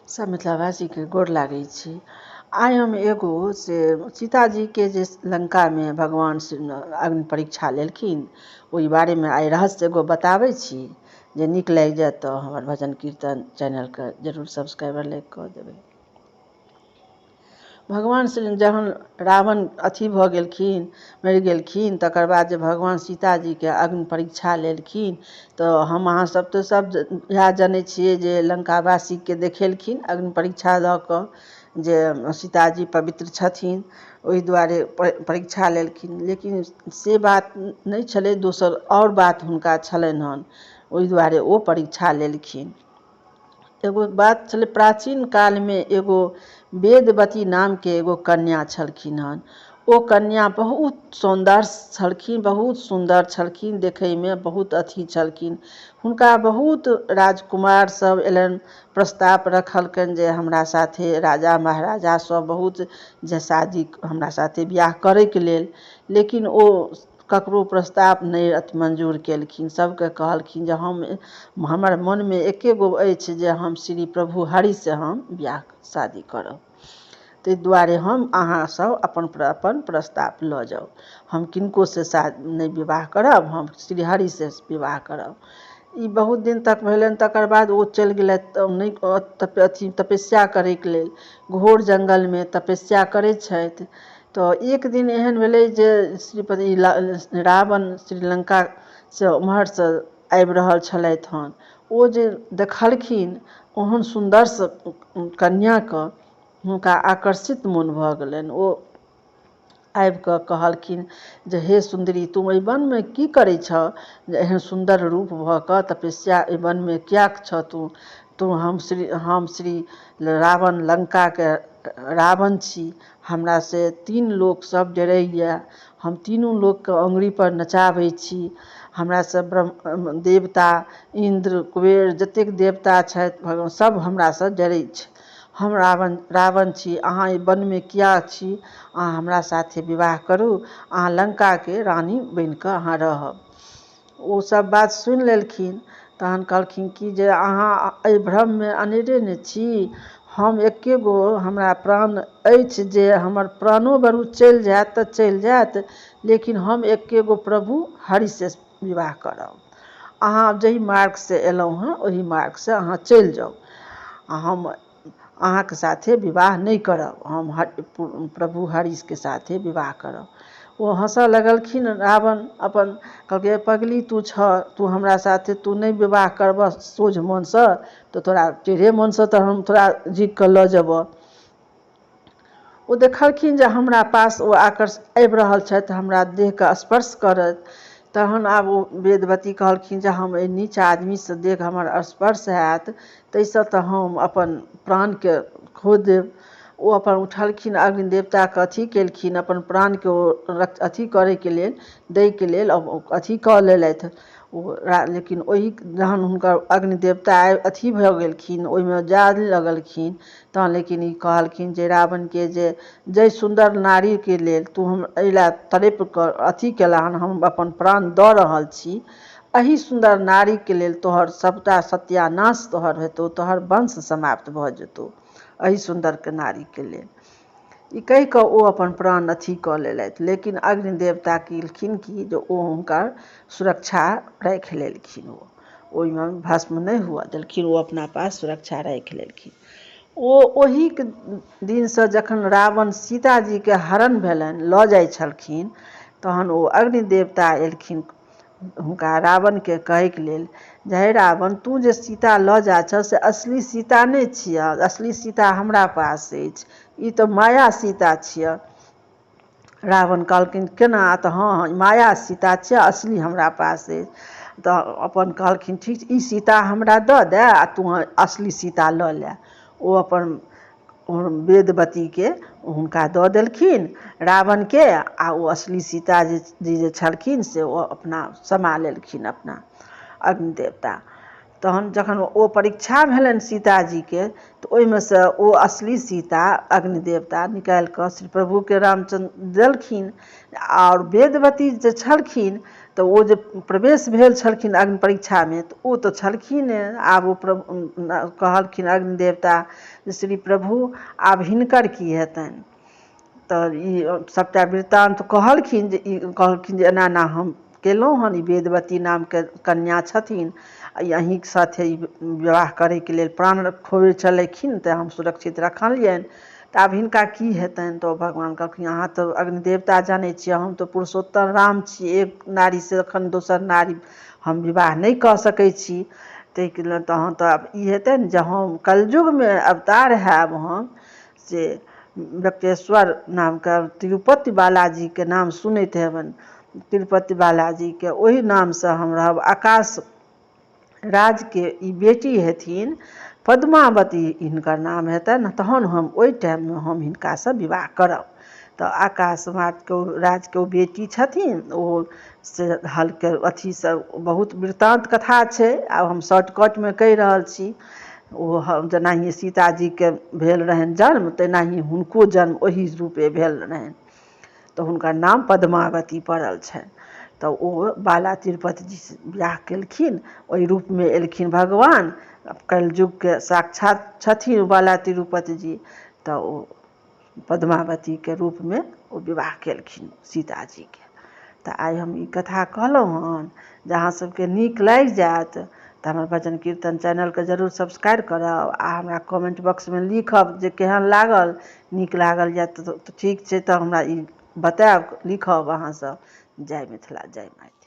सब मिथिलावासीके गोर लागै छी। आइ हम एगो से सीताजीके जे लंकामे भगवान अग्नि परीक्षा लेलखिन, ओहि बारेमे आइ रहस्य एगो बताबै छी। जे नीक लागि जायत तऽ हमर भजन कीर्तन चैनलके जरूर सब्सक्राइबर लाइक कऽ देबै। भगवान श्री जहन रावण अथी भऽ गेलखिन, मरि गेलखिन, तकर बाद जे भगवान सीताजीके अग्नि परीक्षा लेलखिन, तऽ हम अहाँ सब तऽ सब इएह जनै छियै जे लंकावासीके देखेलखिन अग्नि परीक्षा दऽ कऽ जे सीताजी पवित्र छथिन, ओहि दुआरे परीक्षा लेलखिन। लेकिन से बात नहि छलै, दोसर आओर बात हुनका छलनि हन, ओहि दुआरे ओ परीक्षा लेलखिन। एगो बात छलै, प्राचीन कालमे एगो वेदवती नामके एगो कन्या छलखिन हन। ओ कन्या बहुत सौन्दर्य छलखिन, बहुत सुन्दर छलखिन, देखैमे बहुत अथी छलखिन। हुनका बहुत राजकुमार सब अयलनि, प्रस्ताव रखलकनि जे हमरा साथे राजा महाराजा सब बहुत जे शादी हमरा साथे बियाह करैके लेल। लेकिन ओ ककरो प्रस्ताव नहि अथी मंजूर केलखिन। सबके कहलखिन जे हम हमर मनमे एके गो अछि जे हम श्री प्रभु हरिसँ हम बियाह शादी करब, ताहि दुआरे हम अहाँसभ अपन अपन प्रस्ताव लऽ जाउ, हम किनकोसँ नहि विवाह करब, हम श्रीहरिसँ विवाह करब। ई बहुत दिन तक भेलनि। तकर बाद ओ चलि गेलथि नहि अथी तपस्या करैके लेल, घोर जङ्गलमे तपस्या करै छथि। तऽ एक दिन एहन भेलै जे श्रीपति रावण श्रीलङ्कासँ ओम्हरसँ आबि रहल छलथि हन। ओ जे देखलखिन ओहन सुन्दर कन्याके, हुनका आकर्षित मोन भऽ गेलनि। ओ आबि कऽ कहलखिन जे हे सुन्दरी, तू एहि वनमे की करै छह जे एहन सुन्दर रूप भऽ कऽ तपस्या एहि वनमे किएक छह तू? तू हम श्री रावण लङ्काके रावण छी। हमरा से तीन लोक सब डरैए, हम तीनू लोकके अङ्गुरीपर नचाबै छी। हमरासँ ब्रह्म देवता, इन्द्र, कुबेर, जतेक देवता छथि भगवान, सब हमरासँ डरै छै। हम रावण रावण छी। अहाँ एहि वनमे किया छी? अहाँ हमरा साथे विवाह करू, अहाँ लङ्काके रानी बनिकऽ अहाँ रहब। ओ सब बात सुनि लेलखिन। तहन कहलखिन कि जे अहाँ एहि भ्रममे अनेरे ने छी। हम एके गो हमरा प्राण अछि जे हमर प्राणो बरु चलि जायत तऽ चलि जायत, लेकिन हम एके गो प्रभु हरिसँ विवाह करब। अहाँ जाहि मार्गसँ एलहुँ हँ, ओहि मार्गसँ अहाँ चलि जाउ, आ हम अहाँके साथे विवाह नहि करब, हम प्रभु हरिके साथे विवाह करब। ओ हँसऽ लगलखिन रावण। अपन कहलकै, पगली तू छह, तू हमरा साथे तू नहि विवाह करबह सोझ मोनसँ, तऽ तोरा टेढ़े मोनसँ तऽ हम तोरा झीक कऽ लऽ जेबह। ओ देखलखिन जे हमरा पास ओ आकर्ष आबि रहल छथि हमरा देहके स्पर्श करत। तहन आब ओ वेदवती कहलखिन जे हम एहि नीच आदमीसँ देह हमर स्पर्श हैत, ताहिसँ तऽ हम अपन प्राणके खो देब। ओ अपन उठलखिन, अग्नि देवताके अथी केलखिन, अपन प्राणके ओ अथी करैके लेल, दैके लेल अथी कऽ लेलथि ओ। लेकिन ओहि जहन हुनकर अग्नि देवता अथी भऽ गेलखिन, ओहिमे जाय लगलखिन तहन, लेकिन ई कहलखिन जे रावणके जे जाहि सुन्दर नारीके लेल तू हम एहि लए तड़पि कऽ अथी केलह हन, हम अपन प्राण दऽ रहल छी, एहि सुन्दर नारीके लेल तोहर सभटा सत्यानाश तोहर हेतौ, तोहर वंश समाप्त भऽ जेतौ एहि सुन्दरके नारीके लेल। ई कहि कऽ ओ अपन प्राण अथी कऽ लेलथि। लेकिन अग्नि देवता केलखिन कि जे ओ हुनकर सुरक्षा राखि लेलखिन, ओ ओहिमे भस्म नहि हुअ देलखिन, ओ अपना पास सुरक्षा राखि लेलखिन। ओ ओही दिनसँ जखन रावण सीताजीके हरण भेलनि, लऽ जाइ छलखिन, तहन ओ अग्नि देवता एलखिन हुनका रावणके कहैके लेल जे हे रावण, तू जे सीता लऽ जा छह से असली सीता नहि छियह, असली सीता हमरा पास अछि, ई तऽ माया सीता छियह। रावण कहलखिन, केना? तऽ हँ, माया सीता छियै, असली हमरा पास अछि। तऽ अपन कहलखिन, ठीक, ई सीता हमरा दऽ दे आ तू असली सीता लऽ ले। ओ अपन वेदवतीके हुनका दऽ देलखिन रावणके, आ ओ असली सीता जी जे छलखिन से ओ अपना समा लेलखिन अपना अग्निदेवता। तहन जखन ओ परीक्षा भेलनि सीताजीके, तऽ ओहिमे सँ ओ असली सीता अग्निदेवता निकालि कऽ श्री प्रभुके रामचन्द्र देलखिन, आओर वेदवती जे छलखिन तऽ ओ जे प्रवेश भेल छलखिन अग्नि परीक्षामे, तऽ ओ तऽ छलखिन। आब ओ कहलखिन अग्नि देवता जे श्री प्रभु, आब हिनकर की हेतनि? तऽ ई सभटा वृत्तान्त कहलखिन जे ई कहलखिन जे एना एना हम केलहुँ हन, ई वेदवती नामके कन्या छथिन, ई अहीँके साथे ई विवाह करैके लेल प्राण खोबै छलखिन, तऽ हम सुरक्षित रखलियनि, तऽ आब हिनका की हेतनि? तऽ ओ भगवान कहलखिन, अहाँ तऽ अग्निदेवता जानै छियै, हम तऽ पुरुषोत्तम राम छी, एक नारीसँ एखन दोसर नारी हम विवाह नहि कऽ सकै छी। ताहिके लेल तहन तऽ आब ई हेतनि जे हम कलयुगमे अवतार हैब, हम से वेंकटेश्वर नामके तिरुपति बालाजीके नाम सुनैत हेबनि, तिरुपति बालाजीके ओहि नामसँ हम रहब। आकाश राजके ई बेटी हेथिन पद्मावती हिनकर नाम हेतनि, तहन हम ओहि टाइममे हम हिनकासँ विवाह करब। तऽ आकाश मातके राजके ओ बेटी छथिन, ओ से हलके अथीसँ बहुत वृत्तान्त कथा छै, आब हम शॉर्टकटमे कहि रहल छी। ओ जेनाहिए सीताजीके भेल रहनि जन्म, तेनाहिए हुनको जन्म ओही रूपे भेल रहनि, तऽ हुनकर नाम पद्मावती पड़ल छनि। तऽ ओ बाला तिरुपति जीसँ बियाह केलखिन, ओहि रूपमे एलखिन भगवान। कलयुगके साक्षात छथिन बाला तिरुपति जी, तऽ ओ पद्मावतीके रूपमे ओ विवाह केलखिन सीताजीके। तऽ आइ हम ई कथा कहलहुँ हन, जे अहाँ सबके नीक लागि जायत तऽ हमर भजन कीर्तन चैनलके जरूर सब्सक्राइब करब आ हमरा कमेन्ट बॉक्समे लिखब जे केहन लागल। नीक लागल यए तऽ ठीक छै, तऽ हमरा ई बतायब, लिखब अहाँसभ। जय मिथिला, जय मैथिली।